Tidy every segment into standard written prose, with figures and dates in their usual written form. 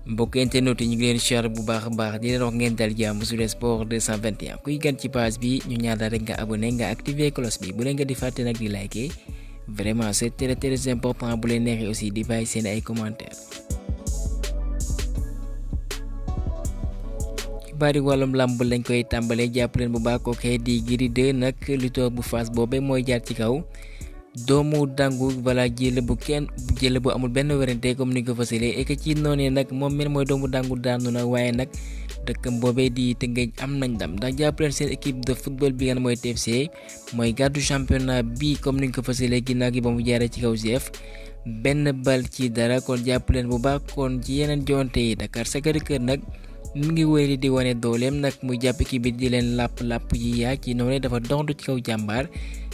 mbokk internet yi ñu ngi leen share bu baax a baax di leen wax ngeen dal jàmm sur sport 221 kuy gan ci page bi ñu ñaan rek nga abonné nga activer cloche bi bu leen nga di fàtte nag di liker vraiment c'est très important bu leen neexee aussi di bàyyi seen ay commentaires. xibaari wàllum làmb lañ koy tàmbalee jàpp leen bu baax kookee di Gris 2 nag lutteur bu Fass boobee mooy jaar ci kaw doomu dangu jël bu amul benn werante comme ni ko fësalee et que ci noonee nag moom mel mooy doomu dangu daanu na waaye nag dëkkam boobee di Tëngéej am nañ ndam ndax jàpp leen seen équipe de football bi nga mooy TFC mooy gàddu championnat bi comme ni ko fësalee ginnaaw gi ba mu jaaree ci kaw GF benn bal ci dara kon jàpp leen bu baax kon ci yeneen jonte yi Dakar Sacré-Cœur nag mu ngi wéyali di wane dooleem nag muy jàpp ki bi di leen làpp yi yaa ci noonu dafa doxantu ci kaw jàmbaar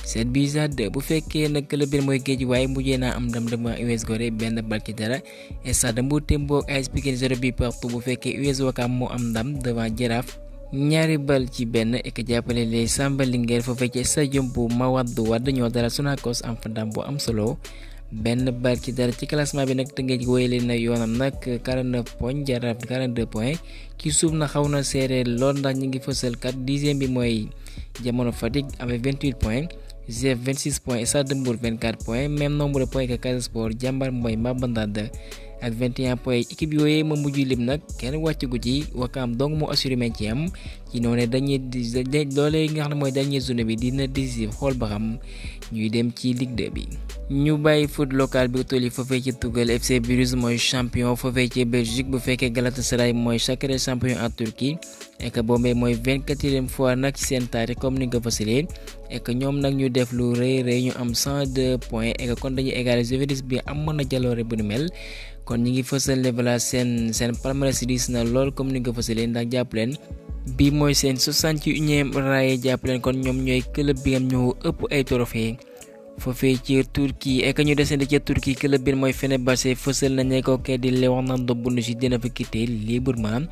7-2 bu fekkee nag club bi mooy Guédiawaye mujjee naa am ndam devant US Gorée benn bal ci dara Stade Mbour Témbo AS Pikine 0 partout bu fekkee US Ouakam moo am ndam devant Jaraaf ñaari bal ci benn ek jàppale les Samba Linguère foofee ci stade bu Mawadou Wade ñoo dara Sonacos am fa ndam bu am solo benn bal ci dara ci classement bi nag Tëngéej wéyale na yoonam nag 49 points Jaraaf 42 points ci suuf na xaw na serré lool ndax ñu ngi fësal kat 10e bi mooy Jamono Fatick avec 28 points GF 26 points Stade Mbour 24 points même nombre de points que Casa Sport Jambar mooy Mabandad ak 21 points équipe yooyu ma mujj lim nag kenn wàccagu ci Wakam donc moo assuré maintien am ci noonu loolee nga xam ne mooy dernier zone bi dina décisif xool ba xam ñuy dem ci Ligue 2 bi. ñu bàyyi foot local bi tolli foofee ci Tugal FC Bruges mooy champion foofee ci Belgique bu fekkee Galatasaray mooy sacré champion en Turquie et que boobee mooy 24e fois nag ci seen taarix comme ni nga ko fasilee et que ñoom nag ñu def lu rëy ñu am 102 points et que kon dañuy égaliser Juventus bi am mën a jaloore bu nu mel. kon ñi ngi fësal level seen palmarès diis na lool comme ni nga ko fësalee ndax jàpp leen bi mooy seen 61e raaya jàpp leen kon ñoom ñooy club bi am ñoo ëpp ay trophée foofee ci Turquie et que ñu desandi ci Turquie club bi mooy Fenerbahçe fësal nañ ne ko kee di Leandro Bonucci dina fa quitter librement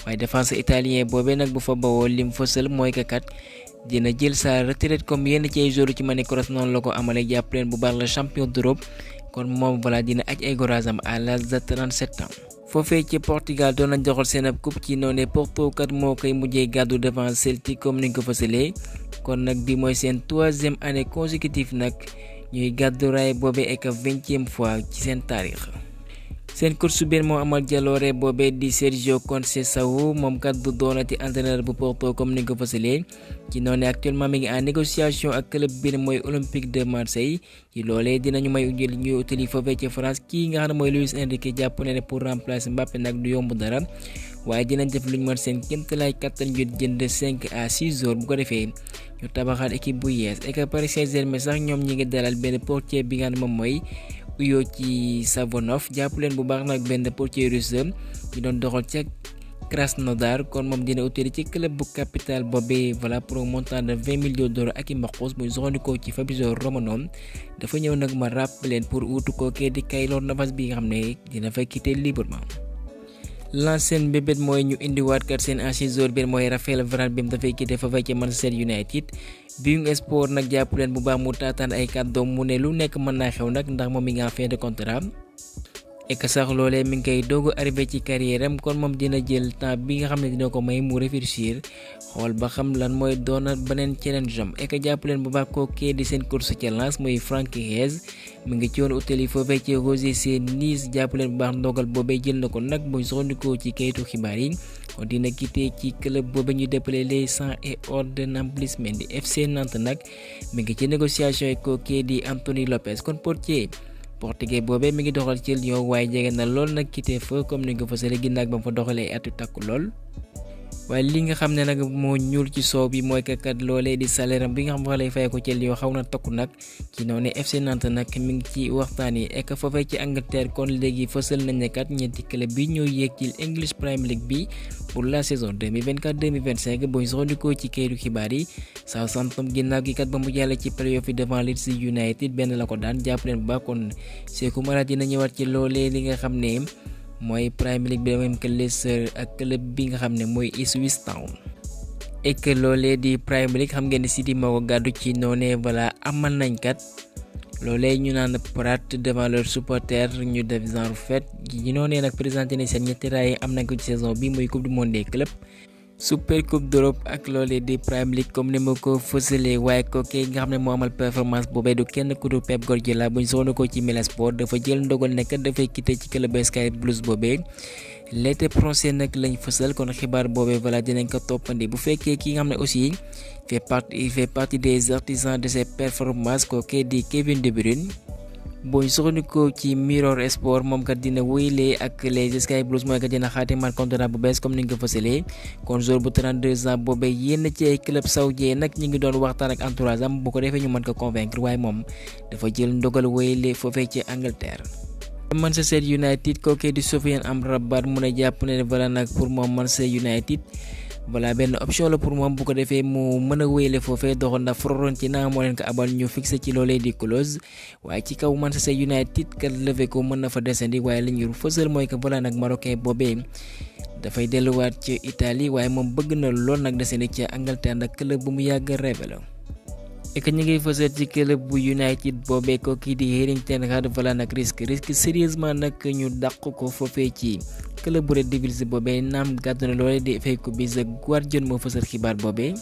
waaye défense italien boobee nag bu fa bawoo lim fësal mooy que kat dina jël sa retraite comme yenn ci ay joueurs ci Mani Kroos noonu la ko amalee jàpp leen bu baax la champion d'Europe kon moom dina aj ay gorazam à l'âge de 37 ans. foofee ci Portugal doon nañ joxal seen ab coupe ci noonu Porto kat moo koy mujjee gàddu devant Celtic comme ni nga ko fësalee kon nag bi mooy seen 3e année consécutive nag ñuy gàddu raay boobee ak 20e fois ci seen taarix. seen coach bi moo amal jaloore boobee di Sergio Conceição moom kat du doonati entraîneur bu Porto comme ni nga ko fësalee ci noonu actuellement mi ngi en négociation ak club bi mooy Olympique de Marseille ci loolee dinañu may jël ñuy utali foofee ci France kii nga xam ne mooy Luis Enrique jàpp ne pour remplacer Mbappé nag du yomb dara waaye dinañ def luñ mën seen kéemtalaay kattan ñu jënd 5 à 6 jours bu ko defee ñu tabaxaat équipe bu yees et que Paris Saint-Germain sax ñoom ñi ngi dalal benn portier bi nga xam ne moom mooy uyoo ci Savonov jàpp leen bu baax nag benn portier russe ñu doon doxal ca Krasnodar kon moom dina utali ci club bu capital boobee pour un montant de 20 millions d'euros ak i mbaqus muy soxandikoo ci Fabrizio Romano dafa ñëw nag ma ràpp leen pour uutu kookee di Keylor Navas bi nga xam ne dina fa quitter librement. l'ancien bébét mooy ñu indiwaat kat seen ancien joueur bi mooy Raphaël Varane bi mu dafay quitter fa ci Manchester United Bein Sport nag jàpp leen bu baax mu taataan ay kàddoom mu ne lu nekk mën naa xew nag ndax moom mi nga fin de contrat et que sax loolee mi ngi koy doog arrivé ci carrière am kon moom dina jël temps bi nga xam ne dina ko may mu réfléchir xool ba xam lan mooy doona beneen challenge am et que jàpp leen bu baax kookee di seen course challenge mooy Frankie Hez mi ngi ci woon utali foofee ci OGC Nice jàpp leen bu baax ndogal boobee jël na ko nag buñ soxandikoo ci kayitu xibaar yi kon dina quitté ci club boobu ñu déppale les Sang et Or de Nampalys Mendy FC Nantes nag mi ngi ci négociation yi kookee di Anthony Lopes kon portier portugais boobee mi ngi doxal ci Lyon waaye jege na lool nag quitté fa comme ni nga ko fësalee ginnaaw ba mu fa doxalee atu takku lool. waaye li nga xam ne nag moo ñuul ci soow bi mooy que kat loolee di salaire bi nga xam ne lay fay ko ci Lyon xaw na takku nag ci noonu FC Nantes nag mi ngi ci waxtaan yi et que foofee ci Angleterre kon léegi fësal nañ ne kat ñeenti club bi ñoo yéeg ci English Premier League bi pour la saison 2024-2025 boo soxandikoo ci kayitu xibaar yi Southampton ginnaaw gi kat ba mu jàll ci playoff yi devant Leeds United benn la ko daan jàpp leen bu baax kon Sékou Mara dina ñëwaat ci loolee li nga xam ne mooy Premier League bi même que Leicester ak club bi nga xam ne mooy Ipswich Town et que loolee di Premier League xam ngeen ne City moo ko gàddu ci noonee amal nañ kat loolee ñu naan parade devant leurs supporters ñu def genre fête yi noonee nag présenté ne seen ñetti raay am nañ ko ci saison bi muy coupe du monde des clubs super coupe d'Europe ak loolee di Premier League comme ni ma ko fësalee waaye kooku nga xam ne moo amal performance boobee du kenn ku dul Pep Guardiola buñ soxla ko ci Milan Sport dafa jël ndogal nekk dafay quitté ci club Sky Blues boobee l'été prochain nag lañ fësal kon xibaar boobee voilà dinañ ko toppandi bu fekkee ki nga xam ne aussi il fait partie des artisans de ses performances kooku di Kevin De Bruyne boo soxandikoo ci Mirror Sport moom kat dina wéyle ak les Sky Blues mooy kat dina xaatimaat contrat bu bees comme ni nga ko fësalee kon joueur bu 32 ans boobee yenn ci ay club saoudien nag ñi ngi doon waxtaan ak entourage am bu ko defee ñu mën ko convaincre waaye moom dafa jël ndogal wéyle foofee ci Angleterre. Manchester United kooku di Sofiane Amrabat mu ne jàpp ne voilà nag pour moom Manchester United voilà benn option la pour moom bu ko defee mu mën a wéyale foofee doxoon na Fiorentina moo leen ko abal ñu fixé ci loolee di clause waaye ci kaw Manchester United kat levé ko mën na fa descendi waaye li ñu fësal mooy que voilà nag marocain boobee dafay delluwaat ci Italie waaye moom bëgg na lool nag descendi ci Angleterre nag club bu mu yàgg rêvé la et que ñu ngi fësal ci club bu United boobee ko kii di Erik ten Hag voilà nag risque sérieusement nag ñu dàq ko foofee ci club bu Red Devils boobee naam gàddu na loolee di fay ko bi The Guardian moo fësal xibaar boobee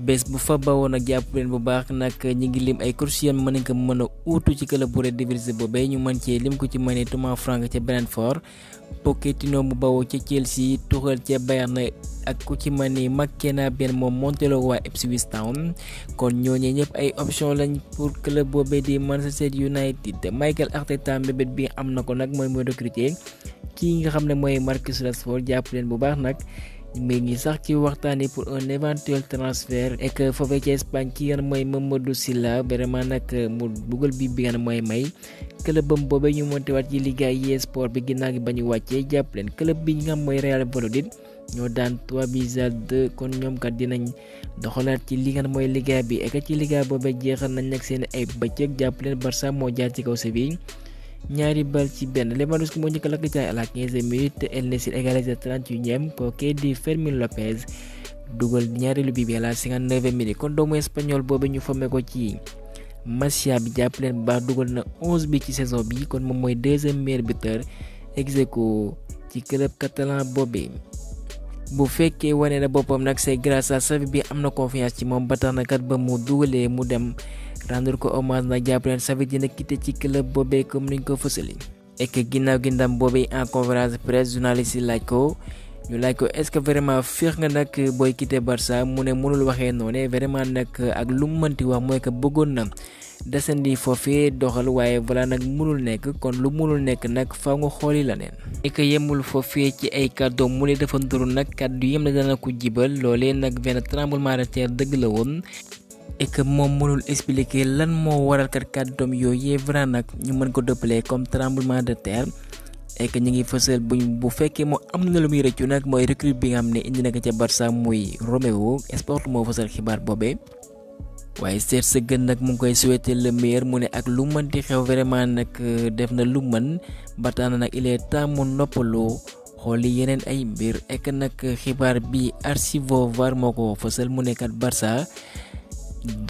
bés bu fa bawoon ak jàpp leen bu baax nag ñi ngi lim ay courses mën nañ ko mën a uutu ci club bu Red Devils boobee ñu mën cee lim ko ci mënee Thomas Frank ca Brentford Pochettino mu bawoo ca Chelsea Tuchel ca Bayern ak ku ci mën ni McKenna benn moom monteloo waa Ipswich Town kon ñooñee ñëpp ay option lañ pour club boobee di Manchester United Mikel Arteta mbébét bi am na ko nag mooy recruter kii nga xam ne mooy Marcus Rashford jàpp leen bu baax nag mi ngi sax ci waxtaanee pour un éventuel transfert et que foofee ci Espagne ki nga mooy Mamadou Sylla vraiment nag mu dugal bi nga mooy may clubam boobee ñu monté waat ci Liga EA Sport bi ginnaaw gi ba ñu wàccee jàpp leen club bi nga xam mooy Real Valladolid ñoo daan 3-2 kon ñoom kat dinañ doxalaat ci li nga mooy Liga bi et que ci Liga boobee jeexal nañ nag seen ay bëccëg jàpp leen Barça moo jaar ci kaw Séville ñaari bal ci benn Lewandowski moo njëkk a lakk caay à la 15e minute El Nesiri égalisé 38e kooku di Fermín López dugal ñaareelu bi à la 59e minute kon doomu espagnol boobu ñu formé ko ci Masia bi jàpp leen bu baax dugal na 11 bi ci saison bi kon moom mooy deuxième meilleur buteur ex aequo ci club catalan boobee. bu fekkee wane na boppam nag c'est grâce à Xavi bi am na confiance ci moom ba tax na kat ba mu dugalee mu dem rendre ko hommage nag jàpp leen Xavi dina quitté ci club boobee comme niñ ko fësali et que ginnaaw gi ndam boobee en conférence de presse journaliste yi laaj ko est-ce que vraiment féex nga nag booy quitté Barça mu ne mënul waxee noonu vraiment nag ak lu mu mënti wax mooy que bëggoon na descendi foofee doxal waaye voilà nag mënul nekk kon lu mënul nekk nag faaw nga xooli la neen et que yemul foofee ci ay kàddoom mu ne dafa nduru nag kàddu yem na dana ko jibal loolee nag benn tremblement de terre dëgg la woon et que moom mënul expliquer lan moo waral kat kàddoom yooyu vraiment nag ñu mën ko dëppalee comme tremblement de terre et que ñu ngi fësal bu fekkee moo am na lu muy rëccu nag mooy recrue bi nga xam ne indi na ko ca Barça muy Romeo Sport moo fësal xibaar boobee waaye seet sa gën nag mu ngi koy souhaiter le meilleur mu ne ak lu mën di xew vraiment nag def na lu mën ba tax na nag il est temps mu noppaloo xooli yeneen ay mbir et que nag xibaar bi Archivo VAR moo ko fësal mu nekkat Barça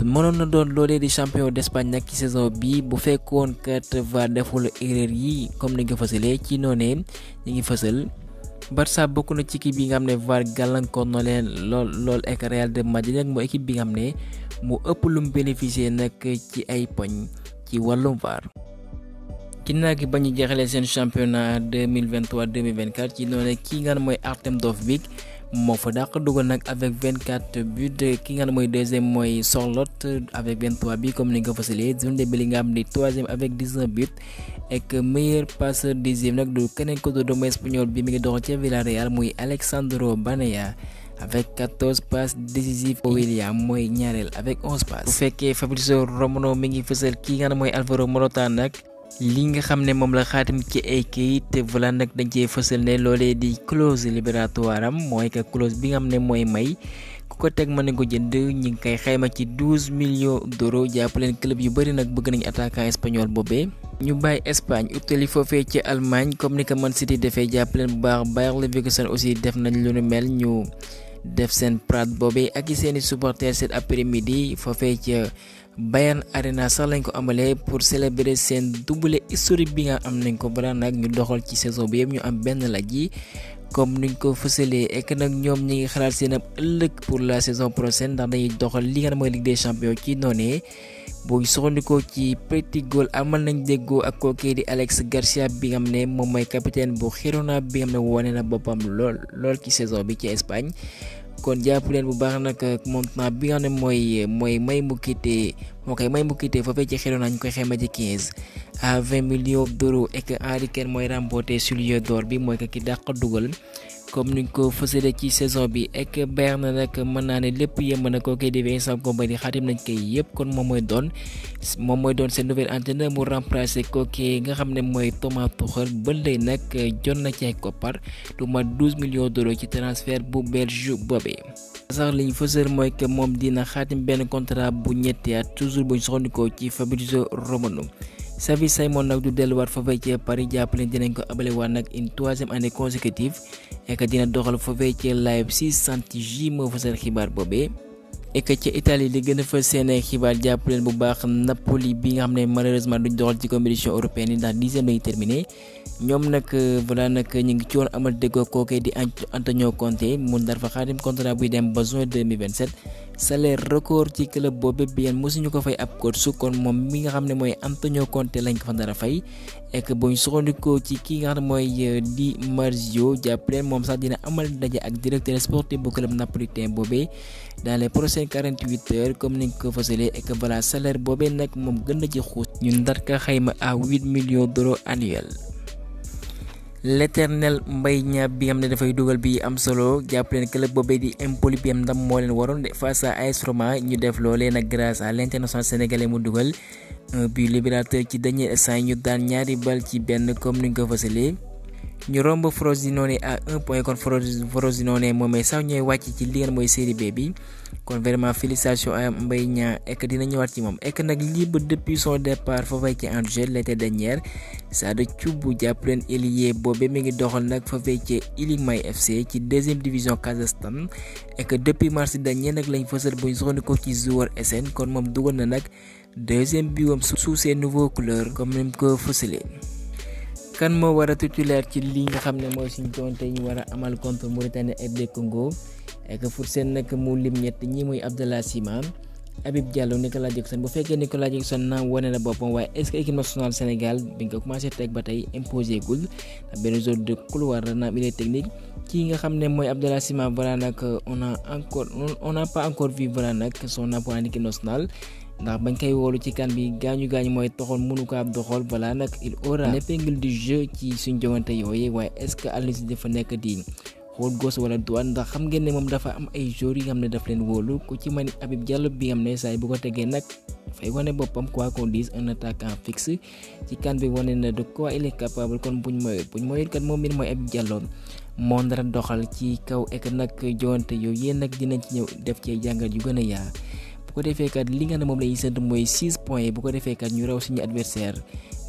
mënoon na doon loolee di champion d'Espagne nag ci saison bi bu fekkoon kat VAR deful erreur yi comme ni nga fësalee ci noonee ñu ngi fësal Barça bokk na ci équipe bi nga xam ne VAR gàllankoor na leen lool ak Real de Madrid nag mooy équipe bi nga xam ne mu ëpp lu mu bénéficier nag ci ay poñ ci wàllum VAR. ginnaaw gi ba ñu jeexalee seen championnat 2023-2024 ci noonu kii nga xam mooy Artem Dovbyk moo fa dàq dugal nag avec 24 buts ki nga xam mooy deuxième mooy Charlotte avec 23 buts comme ni nga ko fësalee Jude Bellingham di troisième avec 19 buts et que meilleur passeur dixième nag du keneen ko doomu espagnol bi mi ngi doxal ca Villarreal muy Alexandro Banaya avec 14 passes décisives. William mooy ñaareel avec 11 passes. bu fekkee Fabrizio Romano mi ngi fësal kii nga xam mooy Alvaro Morata nag li nga xam ne moom la xaatim ci ay kayit te voilà nag dañ cee fësal ne loolee di clause libératoire am mooy que clause bi nga xam ne mooy may ku ko teg mën nañ ko jënd ñi ngi koy xayma ci 12 millions d'euros jàpp leen club yu bëri nag bëgg nañ attaquant espagnol boobee. ñu bàyyi Espagne utali foofee ci Allemagne comme ni ko Man City defee jàpp leen bu baax Bayer Leverkusen aussi def nañ lu nu mel ñu def seen Prade boobee ak i seeni supporters cet après-midi foofee ca Bayern Arena sax lañ ko amalee pour célébrer seen doublé historique bi nga am nañ ko balaa nag ñu doxal ci saison bi yëpp ñu am benn laaj yi comme nuñ ko fësalee ek nag ñoom ñi ngi xalaat seen ab ëllëg pour la saison prochaine ndax dañuy doxal li nga xam mooy Ligue des Champions ci noonee boo soxandikoo ci Petit Gol amal nañ déggoo ak kookee di Alex Garcia bi nga xam ne moom mooy capitaine bu Girona bi nga xam ne wane na boppam lool ci saison bi ci Espagne. kon jàpp leen bu baax nag montant bi nga xam ne mooy may mu quitté foofee ci Girona ñu koy xayma ci 15 à 20 millions d'euros et que Harry Kane mooy remporté soulier d'or bi mooy ki dàq dugal comme niñ ko fësalee ci saison bi ek Bayern na nag mën naa ne lépp yemb na kookee di Vincent Kompany xaatim nañ koy yëpp kon moom mooy doon seen nouvel entraîneur mu remplacer kookee nga xam ne mooy Thomas Tuchel ba léegi nag jot na ci ay koppar lu mat 12 millions d'euros ci transfert bu Belge boobee. sax liñ fësal mooy que moom dina xaatim benn contrat bu ñetti at toujours buñ soxandikoo ci Fabrizio Romano. Xavi Simons nag du delluwaat foofee ci Paris jàppale dinañ ko abalewaat nag une 3e année consécutive et que dina doxal foofee ci Leipzig Saint-Gilles moo fësal xibaar boobee. et que ci Italie li gën a fës seen xibaar jàppaleen bu baax Napoli bi nga xam ne malheureusement duñ doxal ci compétition européenne yi ndax 10e lañu terminé ñoom nag voilà nag ñu ngi ci woon amal déggoo kookee di Antonio Conte mu ndar fa xaatim contrat buy dem ba juin 2027 salaire record ci club boobu bi yéen mosuñu ko fay ab coach kon moom mi nga xam ne mooy Antonio Conte lañ ko fa dara fay et que buñ soxandikoo ci kii nga xam ne mooy Di Marzio jàppaleen moom sax dina amal daje ak directeur sportif bu club napolitain boobee dans les prochaines 48 heures comme niñ ko fasalee et que voilà salaire boobee nag moom gën na ci xuus ñu ndar ka xayma à 8 millions d'euros annuels. L'éternel Mbaye Niang bi nga xam ne dafay dugal bi am solo jàppaleen club boobee di Empoli bi am ndam moo leen waroon de face à AS Roma ñu def loolee nag grâce à l'international sénégalais mu dugal un but libérateur ci dernier instant ñu daan ñaari bal ci benn comme niñ ko fasalee. ñu romb Frosinone à 1 point kon Frosinone moomee sax ñooy wàcc ci li ngeen mooy série B bi kon vraiment félicitations à Mbaye Niang ek dina ñëwaat ci moom ek nag libre depuis son départ foofee ci Angers l'été dernier Sada Thioub bu jàppaleen ailier boobee mi ngi doxal nag foofee ci Iliman FC ci 2e division Kazakhstan ek depuis mars dernier nag lañ fësal buñ soxandikoo ci joueur SN kon moom dugal na nag 2e biwam sous ses nouveaux couleurs comme ni mu ko fësalee. kan moo war a titulaire ci li nga xam ne mooy suñu joŋante ñu war a amal contre Mauritanie RD Congo et que pour seen nag mu lim ñett ñi muy Abdallah Sima Habib Diallo Nicolas Jackson bu fekkee Nicolas Jackson na wane na boppam waaye est-ce que équipe nationale Sénégal bi nga ko commencé teg ba tey imposé gul benn zone de couloir naam il est technique kii nga xam ne mooy Abdallah Sima voilà nag on n'a pas encore vu voilà nag son apport en équipe nationale. ndax bañ koy woolu ci kan bi gaañu mooy toxal mënu ko ab doxal voilà nag il aura l'épingle du jeu ci suñ joŋante yooyu waaye est-ce que Aliou Cissé dafa nekk di xool gauche wala droite ndax xam ngeen ne moom dafa am ay joueurs yi nga xam ne daf leen wóolu ku ci mani Habib Diallo bi nga xam ne saa bu ko tegee nag dafay wane boppam quoi qu'on dise un attaquant fixe ci kan bi wane na de quoi il est capable kon buñ moyul kat moom it mooy Habib Diallo moo dara doxal ci kaw ek nag joŋante yooyu yéen nag dinañ ci ñëw def ci jàngat yu gën a yaa bu ko defee kat li nga xam ne moom la ñuy séntu mooy 6 points bu ko defee kat ñu raw suñu adversaire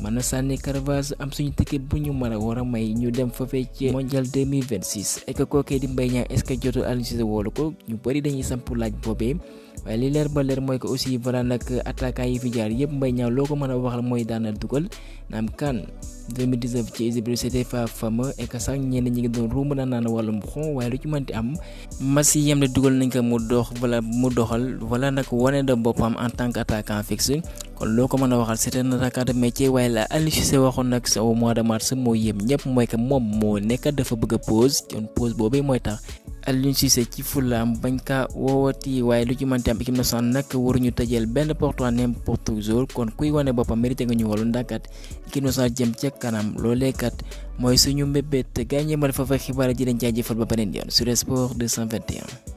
mën na sànni Caravage am suñu ticket bu ñu mën a war a may ñu dem foofee ci mondial 2026 et que kookee di Mbaye Niang est-ce que jotul Aliou Cissé woolu ko ñu bëri dañuy samp laaj boobee waaye li leer ba leer mooy que aussi voilà nag attaquant yi fi jaar yëpp Mbaye Niang loo ko mën a waxal mooy daana dugal naam kan 2019 ci Égypte c'était pas fameux et que sax ñenn ñi ngi doon ruuma naan wàllum xon waaye lu ci mënti am match yi yem ne dugal nañ ko mu doxal voilà nag wane na boppam en tant qu'attaquant fixe kon loo ko mën a waxal c'est un attaquant de métier waaye la Aliou Cissé waxoon nag sa au mois de mars moo yem ñëpp mooy que moom moo nekk dafa bëgg a pause kon pause boobee mooy tax Aliou Cissé ci fulaam bañ kaa woowati waaye lu ci mënti am équipe nationale nag waruñu tëjeel benn porte à n'importe jour kon kuy wane boppam mérité nga ñu wolu ndaxkat équipe nationale jëm ca kanam loolee kat mooy suñu mbébét gaañee ma dafa fa xibaar ji leen jaajëfal ba beneen yoon sur Sport 221.